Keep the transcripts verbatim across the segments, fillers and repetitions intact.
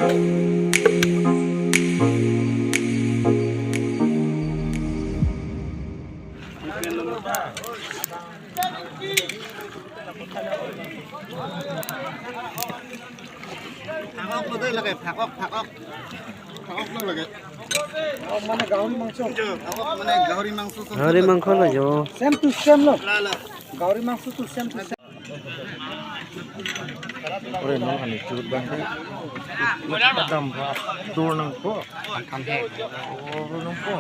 Phak-ok lo dei lake, phak-ok, phak-ok. Phak-ok lo lake. Oh, mane gahori mangso. Jo, phak-ok mane gahori mangso. Gahori mangso lo jo. Same to same lo. La, la. Gahori mangso to same to same. Ore, non hani chut bang ke. Adam dur nangpo. Kam he. Dur nangpo.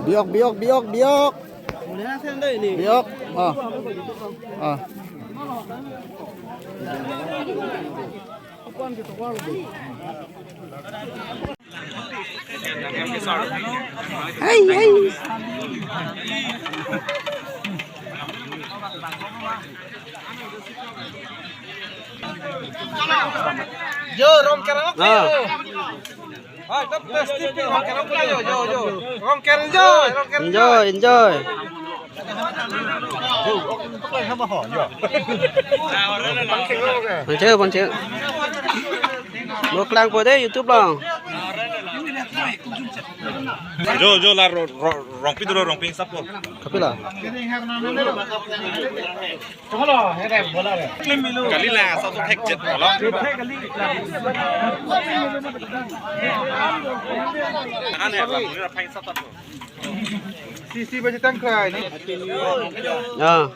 Biok, biok, biok, biok. Biok. Ah. Ah. Hey, hey. Jo, rong kerang. Ah. Hai, tap tes tipi, rong kerang, jo, jo, jo. Rong kerang, jo, rong kerang. Enjoy, enjoy. Pangcheng, pangcheng. Mo klangpo dei YouTube along. Jo, jo, la ro-, ro-, Rongpi dolo, Rongpi sappo. Kapila. Kali la, sa to thek jet lo. Ane, la, mura phain sa to. Si, si baji tangkrai, no? Ah.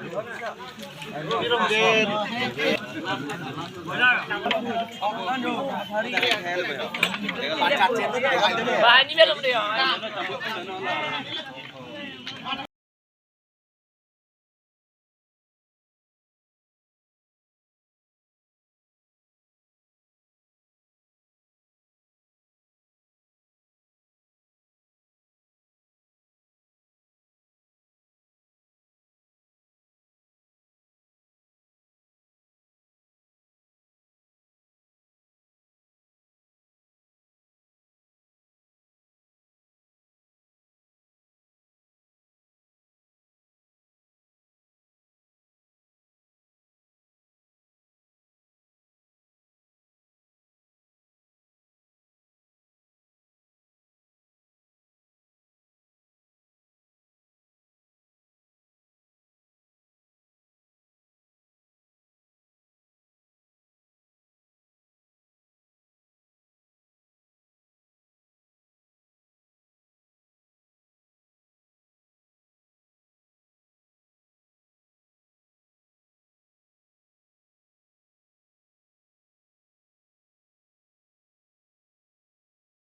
Bah, ini belum dia.